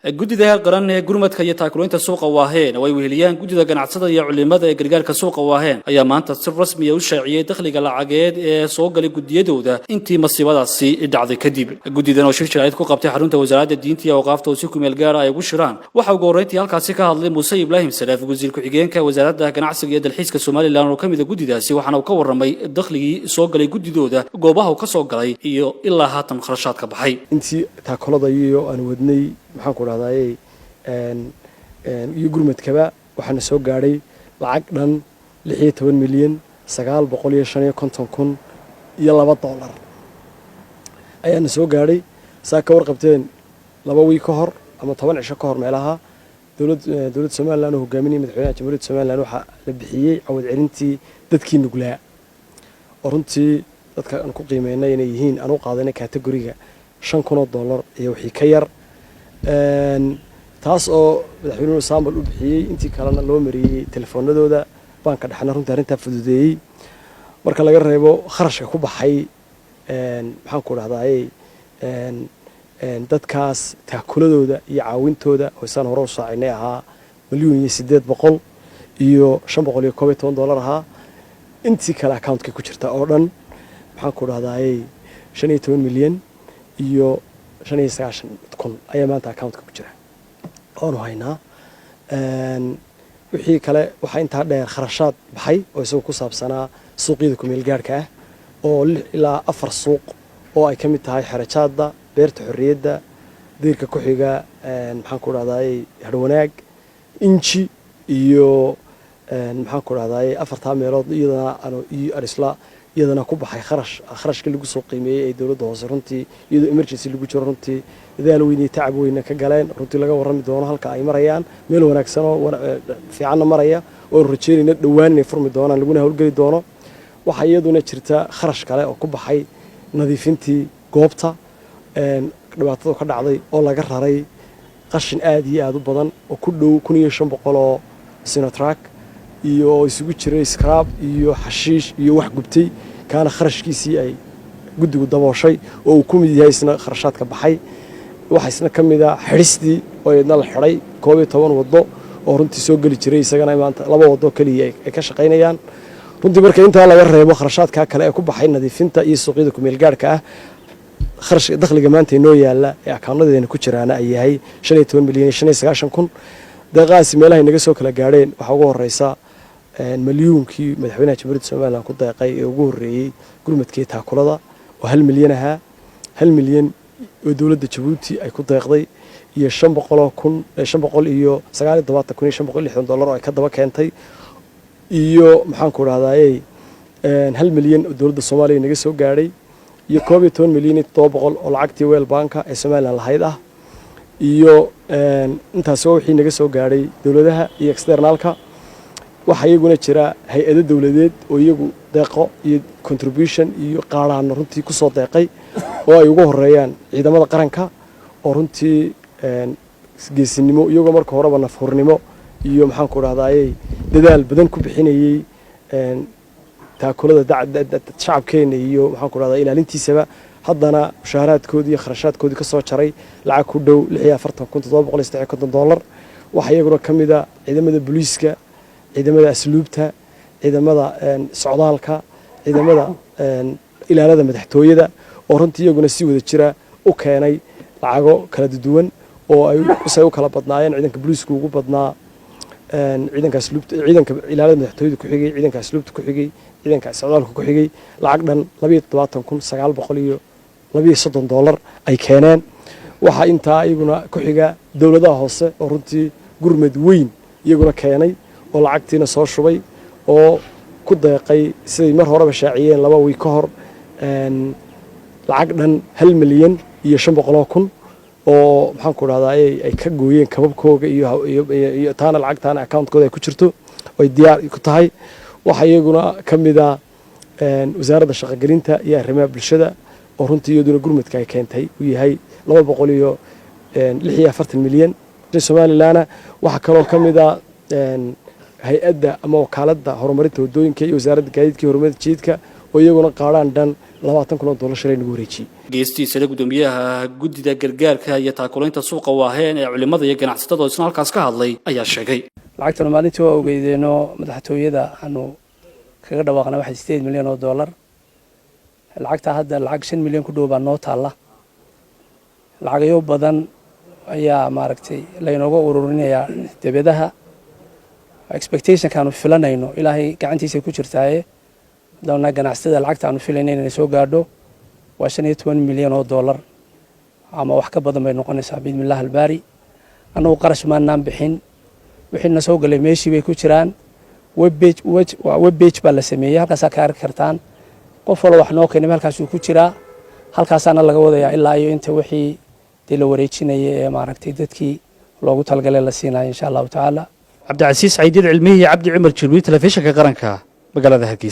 Guddida heer qaran ee gurmadka iyo taakuleynta suuqa Waaheen oo ay weheliyaan guddida ganacsada iyo culimada ee gargaarka suuqa Waaheen ayaa maanta si rasmiya u shaaciyey dakhliga lacageed ee soo galay guddiyadooda intii masiibadaasi dhacday kadib. Guddidan oo shir jaraa'id ku qabtay xarunta Wasaaradda Diinta iyo Awqaafta oo si kumeel gaara ay ugu shiraan, waxaa ugu horreyntii halkaasi ka hadlay Muuse Ibraahim Salaaf, wasiir ku-xigeenka Wasaaradda Ganacsiga iyo Dalxiiska Somaliland oo ka mid a guddidaasi, waxaana uu ka warramay dakhligii soo galay guddidooda, goobaha uu ka soo galay iyo ilaa haatan kharashaadka baxay. Intii taakolada iyo aan wadnay, maxaan ku dhahdaayey, iyo gurmadkaba, waxaana soo gaadhay lacag dhan $16,955,002 ayaana soo gaadhay. Saa ka warqabteen, 2 wiig ka hor ama 10 cisho ka hor meelaha, dowladda Somaliland oo hogaaminaya madaxweynaha Jamhuuriyadda Somaliland waxaa la bixiyey cawad celintii dadkii nuglaa, oo runtii dadka aan ku qiimeynay inay yihiin, aan u qaadanay category-ga $5,000 iyo wixii ka yar, taas oo madaxweynuhu sample u bixiyey, intii kalena loo mariyey telefoonadooda. Baanka dhexna runtii arrintaa fududeeyey. Marka laga reebo kharashka ku baxay, maxaan ku dhahdaayey, dadkaas taakuladooda iyo caawintooda oo isaan hore u saacinay ahaa 1,800,000 iyo $511 ahaa, intii kale accountka ku jirta oo dhan, maxaan ku dhahdaayey, 15,095,000 ayaa maanta accountka ku jira oonu haynaa. Wixii kale waxaa intaa dheer kharashaad baxay oo isagu ku saabsanaa suuqyada kumeel gaarhka ah oo lix ilaa afar suuq oo ay ka mid tahay Xerajaada, Beerta Xorriyadda, Deyrka ku xiga, maxaan ku dhahdaayey, Harwanaag, Inji iyo, maxaan ku dhahdaayey, afartaa meelood iyadana anisla iyadana ku baxay kharash. Kharashkii lagu soo qiimeeyey ee dowladda hoose, runtii iyadoo emergency lagu jiro, runtii dadaal weyn iyo tacab weyna ka galeen, runtii laga warrami doono halka ay marayaan, meel wanaagsan oo fiicanna maraya, oonu rajeynayna dhowaan inay furmi doonaan laguna howlgeli doono. Waxaa iyaduna jirta kharash kale oo ku baxay nadiifintii goobta dhibaatada ka dhacday oo laga raray qashin aad iyo aada u badan oo ku dhow 1500 oo Sinotruk iyo isugu jiray scrap iyo xashiish iyo wax gubtay, kaana kharashkiisii ay guddigu dabooshay oo uu ku mid yahay isna kharashaadka baxay. Waxaa isna ka mid a xidhistii oo iyadna la xidhay 11 waddo oo runtii soo geli jiray, isagana maanta laba waddo keliya ay ka shaqaynayaan. Runtii marka intaa laga reebo kharashaadka kale ee ku baxay nadiifinta iyo suuqyada kumeelgaarhka ah, kharashka dakhliga maanta inoo yaala ee akaunadeena ku jiraana ay yahay 15,095,000. Deeqahaasi meelahay naga soo kala gaadheen waxaa ugu horeysa malyuunkii madaxweynaha Jamhuuriyadda Somaliland ku deeqay ee ugu horreeyey gurmadkii taakulada oo 1 milyan ahaa, 1 milyan oo dowladda Jabuuti ay ku deeqday iyo 500,000, $579,560 oo ay ka daba keentay, iyo, maxaan ku dhahdaayey, 1 milyan oo dowladda Soomaaliya naga soo gaadhay, iyo 11,700,000 oo lacagtii World Bank-a ee Somaliland lahayd ah. Iyo intaasi waa wixii naga soo gaadhay dowladaha iyo external-ka. Waxaa iyaguna jira hay-ado dowladeed oo iyagu deeqo iyo contribution iyo qaadhaano runtii kusoo deeqay, oo ay ugu horeeyaan ciidamada qaranka oo runtii geesinimo, iyagoo marka horeba nafhurnimo iyo, maxaan ku dhahdaayey, dadaal badan ku bixinayey taakulada shacabkeena iyo, maxaan ku dhahdaa, ilaalintiisaba, haddana mushaaharaadkoodii iyo kharashaadkoodii ka soo jaray lacag ku dhow $46,753. Waxaa iyaguna ka mid a ciidamada booliiska, ciidamada asluubta, ciidamada socdaalka, ciidamada ilaalada madaxtooyada oo runtii iyaguna si wada jira u keenay lacago kala duwan oo ay say u kala badnaayeen. Ciidanka booliisku ugu badnaa, ciidanka asluubta, ciidanka ilaalada madaxtooyada ku xigay, ciidanka asluubta ku xigay, ciidanka socdaalka ku xigay, lacag dhan $72,932 ay keeneen. Waxaa intaa iyaguna ku xiga dowladaha hoose oo runtii gurmad weyn iyaguna keenay oo lacagtiina soo shubay oo ku deeqay, siday mar horeba shaaciyeen 2 wiig ka hor, lacag dhan 1,500,000 oo, maxaan ku dhahdaa, ay ka gooyeen kababkooga iyo taana lacagtaana accountkooda ay ku jirto, ay diyaar ku tahay. Waxaa iyaguna ka mid a Wasaaradda Shaqogelinta iyo Arrimaha Bulshada oo runtii iyaduna gurmadka ay keentay uu yahay 246 milyan Somalilandna. Waxaa kaloo ka mid a hay-adda ama wakaaladda horumarinta waddooyinka iyo Wasaaradda Gaadiidka iyo Horumarinta Jidadka oo iyaguna qaadhaan dhan $20,000 shalay nagu wareejiyey. Geestiisana, guddoomiyaha guddida gargaarka iyo taakulaynta suuqa Waaheen ee culimada iyo ganacsatada oo isna halkaas ka hadlay ayaa sheegay. Lacagtanu maalintii waa ogeydeeno, madaxtooyada aanu kaga dhawaaqnay waxay 8 milyan oo dollar. Lacagtaa hadda lacag 5 milyan ku dhow baa noo taalla. Lacagyo badan ayaa, maaragtay, laynooga ururinayaa debadaha. Expectationkaanu filanayno Ilaahay gacantiisay ku jirtaaye, haddana ganacsatada lacagta aanu filayna inay soo gaadho waa 15 milyan oo dollar ama wax ka badan bay noqonaysaa, biidni illah albaari. Annagu qarash maanaan bixin, wixii na soo galay meeshii bay ku jiraan. Webpage, web page baa la sameeyey, halkaasaa ka arki kartaan. Qof walba wax noo keenay halkaasuu ku jiraa, halkaasaana laga wadayaa ilaa iyo inta wixii dee la wareejinaya ee, maaragtay, dadkii loogu talagalay la siinayo, insha Allahu tacaala. Cabdicasiis Caydiid Cilmihi iyo Cabdi Cumar Jirmiy, Telefishinka Qaranka, magaalada Hargeysa.